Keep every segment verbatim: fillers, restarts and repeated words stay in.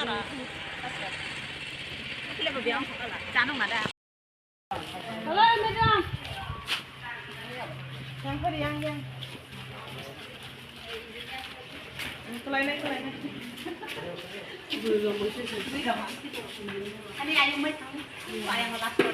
Hello, madam. Yang kori, yang, yang. Kelai nai, kelai nai. Ani ayung mai thang. Ayung last one.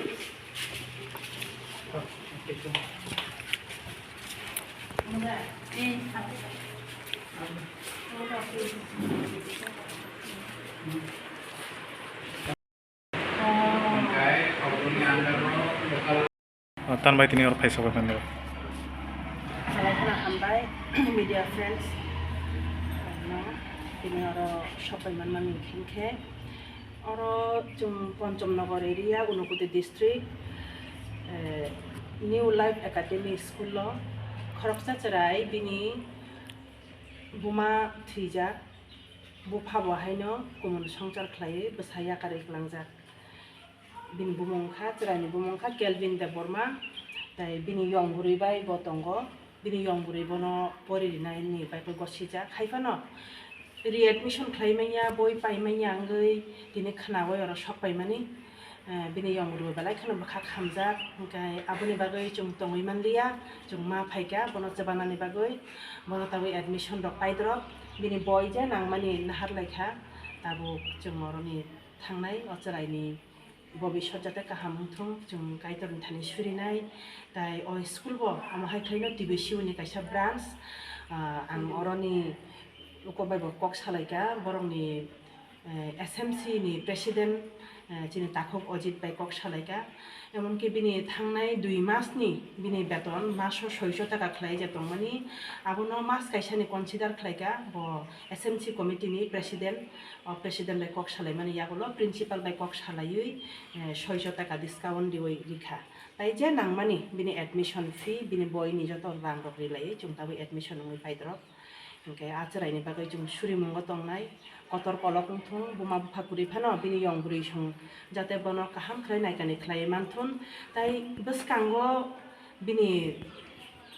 O, tan bai tini oro phai sok bai mano. Salai khna hambai, media friends. No, tini oro sok bai manmani hinkhe, oro chwng Pancham Nagar area, Unakoti district, eh, New Life Academy school o khoroksa chwrai bini buma thwijak, bupha bo haino kumun swngchar khlaiwi bwsa yakarwi kwlangjak. Bini bumung wngkha, chwraini bumung wngkha Kelvin Debbarma, tei bini yong bwrwi bai bo tongo. Bini yong bwrwi bono pori rinani bai khe gosijak. Hai phano readmission khlai manya, boi pai manya wngwi tini khnaui oro sok paimani. Eh, bini yong bwrwi belai kheno bwkha khamjak, hwnkhe aboni bagwi chwng tongwi manliya, chwng ma phaikha bono chwbanani bagwi. Bono tabuk admission rok paidrop, bini boi je nangmani nahar laikha, tabuk chwng oroni thangnai o chwraini bobiswt jate kaham wngthung, chwng Kaitorni thani surinai. Tai o school bo omo hai khlaino T B C O ni kaisa branch, ah, ang oroni uko bai bo kok salaikha, borokni, eh, S M C ni president, eh, chini takhuk Ojit bai kok salaikha. Emonki bini thangnai dui mas ni bini beton maso soiso taka khlai je tongmani, abono mas kaisa ni consider khlaikha bo S M C committee ni president. O president bai kok salaimani yagulo principal bai kok salaiwi, eh, soiso taka discount riwi rikha. Tai je nangmani bini admission fee, bini boini joto rang rok rilaiwi chwng tabuk admission wngwi paidrop. Hwnkhe a chwraini bagwi chwng surimungo tongnai, kotor kolok wngthung, buma bupha kwrwi phano bini yong bwrwi song jate bono kaham khlai naikani khlaiwi manthun. Tai bwskango bini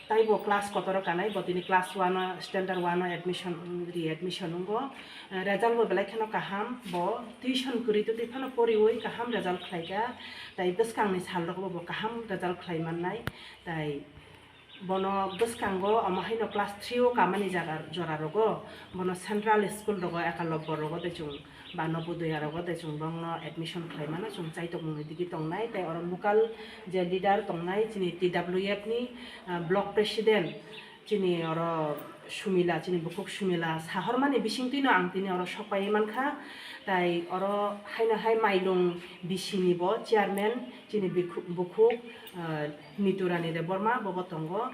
taibo class kotoro kanai, bo tini class one o, standard one o admission, readmission wngo. Eh, result bo belai kheno kaham, bo tuition kwrwi twi phano poriwi kaham result khlaikha. Tai bwskangni sal rogo bo kaham result khlai mannai. Tai bono bwskango omo haino class three o kamani jaga jora rogo, bono central school rogo, Ekalobbor rogo de chwng ba Nobodoya rogo de chwng bongno admission khlai mano, chwng chaitokmungni digi tongnai. Tai oro local je leader tongnai chini T W F ni, ah, block president chini oro Sumila, chini bukhuk Sumila sahormani bisingtwino ang tini oro sokpaiwi mankha. Tai oro haino hai Mailung B C ni bo chairman chini bikhu-, bukhuk, ah, Niturani Debbarma bobo tongo.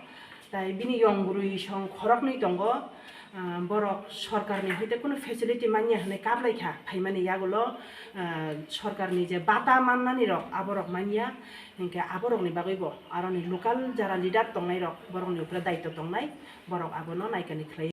Tai bini yong bwrwi song khoroknwi tongo. Ah, borok sorkarni hoite kunu facility manya hwnwi kaplaikha, phaimani yagulo, ah, sorkarni je bata mannani rok, aborok manya, hinkhe aborokni bagwibo aroni local jara leader tongnai rok, borokni upre daitw tongnai, borok abono naikani khlai.